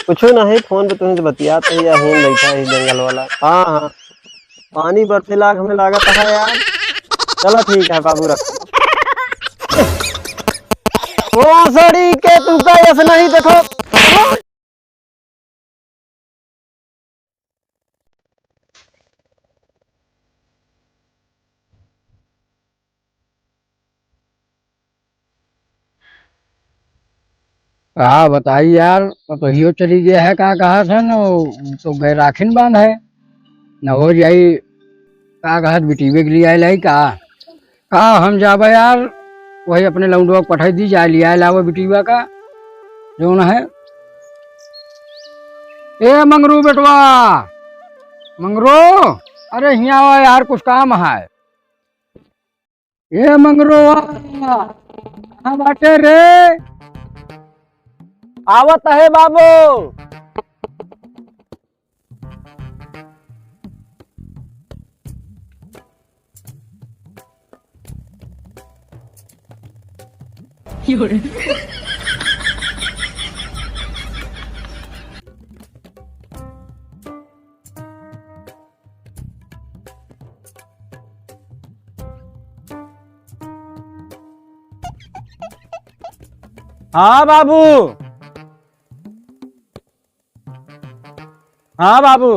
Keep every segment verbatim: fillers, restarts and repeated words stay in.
कुछो नहीं, फोन पे तुमसे बतियात है या हिन बैठा है जंगल वाला। हाँ, हाँ, पानी बरसे लाग हमें लागत है यार। चलो ठीक है बाबू, रख। ओ सड़ी के तू का ऐसे नहीं देखो। का बताई यार, पतोहियो चली गया है, का कहा था न, वो तो गए राखिन बांध है, न हो जाई, का कहा, बिटिवे के लिए आयल है का? का हम जाबे यार, वही अपने लौंडवा के पठाई दी जाए, लिया लावे बिटिवा का, जौन है। ए मंगरू बेटवा, मंगरू, अरे हियाँ आवा यार, कुछ काम है। ए मंगरू, कहाँ बाटे रे? आवत है बाबू। हाँ बाबू। हाँ बाबू।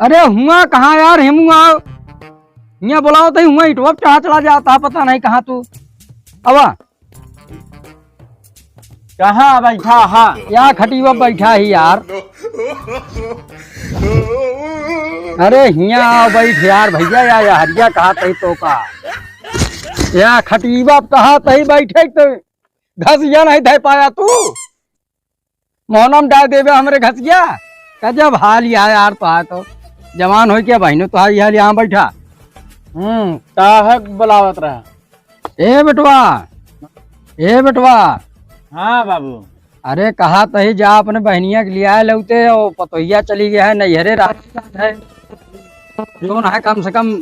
अरे हुआ कहाँ यार, हेमू आओ। हियाँ बुलाओ तो हुआ इटवा चढ़ा चला जाता है, पता नहीं कहाँ तू। अवा। कहाँ बैठा हा? या खटिया बैठा ही यार। अरे हियाँ आओ बैठ यार भैया, या, या हरिया कहा तही तो का। या खटिया कहा तही बैठे तो घसिया नहीं धै पाया तू। मोहनम डाल देबे हमरे घसिया। गजब हाल या यार, तो आ तो जवान होई के बहिनो, तो हाल यहाँ बैठा। हम्म, काहे बुलावत रहा? ए बेटवा, ए बेटवा। हाँ बाबू। अरे कहा तही जा अपने बहनिया के लिया लौते, ओ पतोहिया चली गया है नैहरे रात है। जौन है कम से कम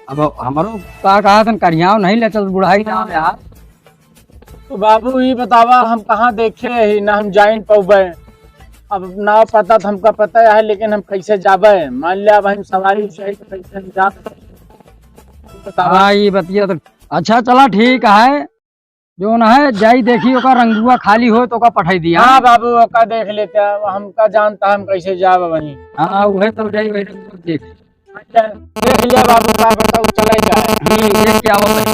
अब हमरो का कहा तन करियाव नहीं ले चल बुढ़ाई ना यार। तो बाबू, ई बतावा, हम कहाँ देखे ही, ना हम जाइन पउबे। अब नाव पता तो हमका पता है, लेकिन हम कैसे जाबे? मान लिया, अब हम सवारी से ही, तो कैसे हम जा सकते? बतावा। हाँ, ई बतिया तो अच्छा, चला ठीक है, जौन है जाई देखी, ओका रंगुआ खाली हो तो ओका पठाई दिया। हाँ बाबू, ओका देख लेते हैं, अब हमका जानता हम कैसे जाब वहीं। हाँ, वही तो जाई, वही तो देख। अच्छा, देख लिया बाबू, का बताऊ, चला ही जाए। हम्म, देख के आवत है।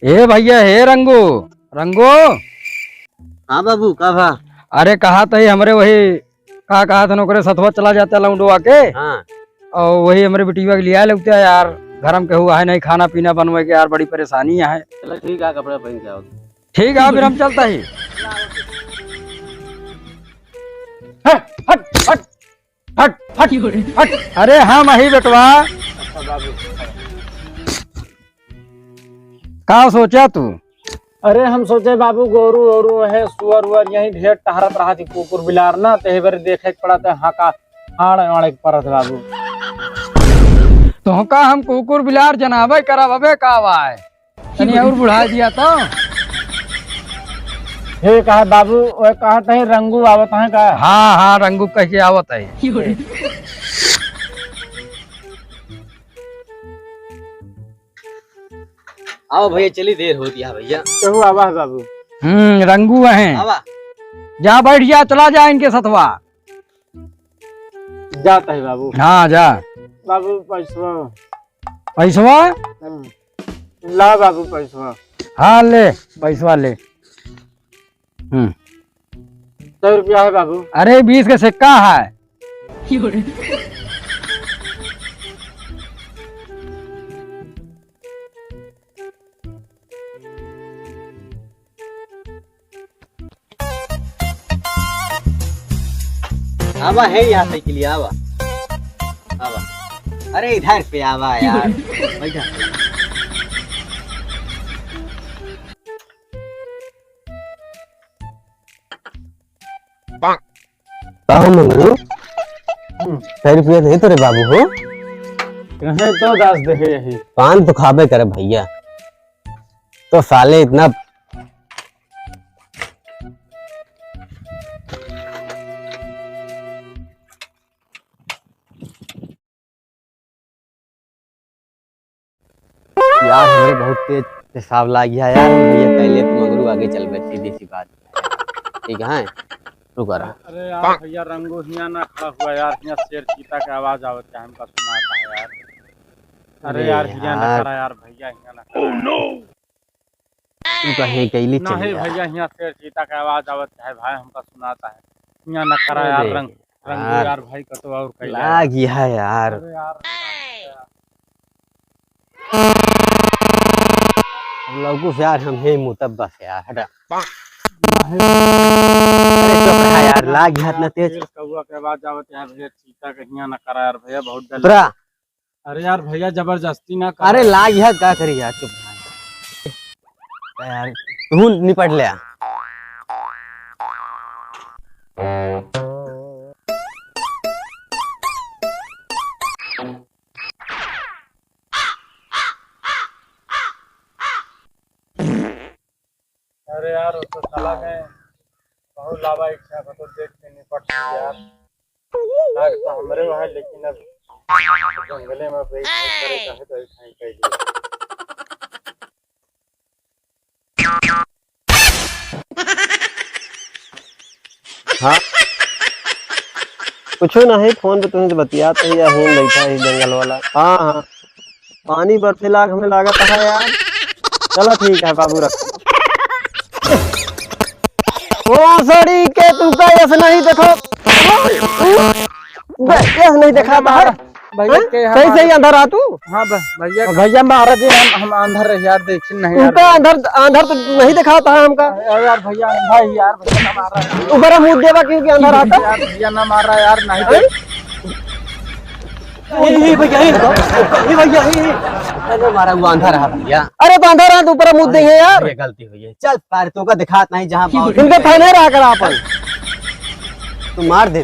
ए भैया, हे रंगू, रंगू। हाँ बाबू, का भा? अरे कहा तही हमरे वही का कहा था, ओकरे सथवा चला जाता लौंडवा के। हाँ। और वही हमरे बिटिया के लिया लगता है यार, घर में केहू आहे नहीं, खाना पीना बनवे के यार, बड़ी परेशानी है। चलो ठीक है, कपड़ा पहन के आओ। ठीक है, फिर हम चलता ही। हट, हट, हट, हट, हट, हट। अरे हम अही बेटवा। का सोचा तू? अरे हम सोचे बाबू, गोरू ओरू है, सुअर उअर यहीं ढेर टहरत रहा थी, कुकुर बिलार ना, तेहे बेर देखे के पड़ा, ते हाका हाड़ वाड़े के परत बाबू। तोहका हम कुकुर बिलार जनाबे करब, अबे का बाय? तनी और बुढ़ा दिया तो। हे कहा बाबू, ओए कहा तही रंगू आवत है का? हाँ, हाँ, रंगू कह के आवत है। आओ भैया, चली, देर होती है भैया। केहू आवा है बाबू। हम्म, रंगू है। आवा। जा बैठ जा, चला जा इनके सथवा। जाता है बाबू। हाँ, जा। बाबू, पैसवा। पैसवा? हम्म। ला बाबू, पैसवा। हाँ, ले, पैसवा ले। हम्म। सौ रुपया है बाबू। अरे, बीस के सिक्का है। आवा है यहाँ साइकिल, आवा, आवा। अरे इधर पे आवा यार, बैठा। का हो मंगरू? सौ रुपया दे तो रे बाबू हो। कहे तो दस दे यही। पान तो खाबे करे भैया। तो साले इतना यार, हमरे बहुत तेज पेशाब लाग गया यार। भैया, पहले तो मगरू आगे चल बे, सीधी सी बात। ठीक है, रुका रहा। अरे यार भैया, रंगू हियाँ ना खड़ा हुआ यार, हियाँ शेर चीता के आवाज आवत है, हमका सुनाता है यार। अरे अरे यार, हियाँ ना यार। खड़ा यार भैया, हियाँ ना खड़ा। तू कहे कैली चल नहीं यार। भैया, हियाँ शेर चीता के आवाज आवत है भाई, हमका सुनाता है। हियाँ ना खड़ा यार, अरे रंग रंगू यार। यार भाई, कतो और कैला लाग गया है यार। अरे यार। लौकुश यार, हम ही मुतब बस यार, हटा। अरे चुप रहा यार, लाग गया इतना तेज। शेर कौआ के आवाज आवत है भैया, चीता के हियाँ ना करा यार भैया, बहुत डर चुप रहा। अरे यार भैया, जबरदस्ती ना कर। अरे लाग यार, का करी यार, चुप रहा यार, तू निपट ले। अरे यार, वो तो साला में बहुत लावा इच्छा को तो देख के निपट गई यार। लाग तो हमरे वहाँ, लेकिन अब जंगले में बैठ के करे चाहे तो ऐसा ही कर लिया। हाँ, कुछ नहीं, फोन पे तुमसे बतियात है या हूँ बैठा है जंगल वाला। हाँ, हाँ, पानी बरसे लाग हमें लागत है यार। चलो ठीक है बाबू, रख। ओ सड़ी के तू का ऐसे नहीं देखो। बे, ऐसे नहीं देखा बाहर। भैया, हैं? के हम सही, सही अंधार आ तू। हाँ ब-, भैया। भैया, महाराज जी, हम, हम अंधार रहे यार, देखिन नहीं यार। उनका अंधार, अंधार तो नहीं दिखाता है हमका। अरे यार, भैया, अंधा ही यार, भैया, ना मारा यार। ऊपर मुँह देवा क्योंकि अंधार आता। यार, भैया, ना मारा यार, नहीं हैं? ए, ए, भैया, ए, ए, भैया, ए, ए। अरे, मारा हुआ अंधार रहा भैया। अरे, तो अंधार रहा तो ऊपर मुँह देंगे यार। भैया, गलती हुई है। चल, पार तो का दिखात नहीं जहाँ पाओ। इनके थाने रहा कर आपन। तू मार दे।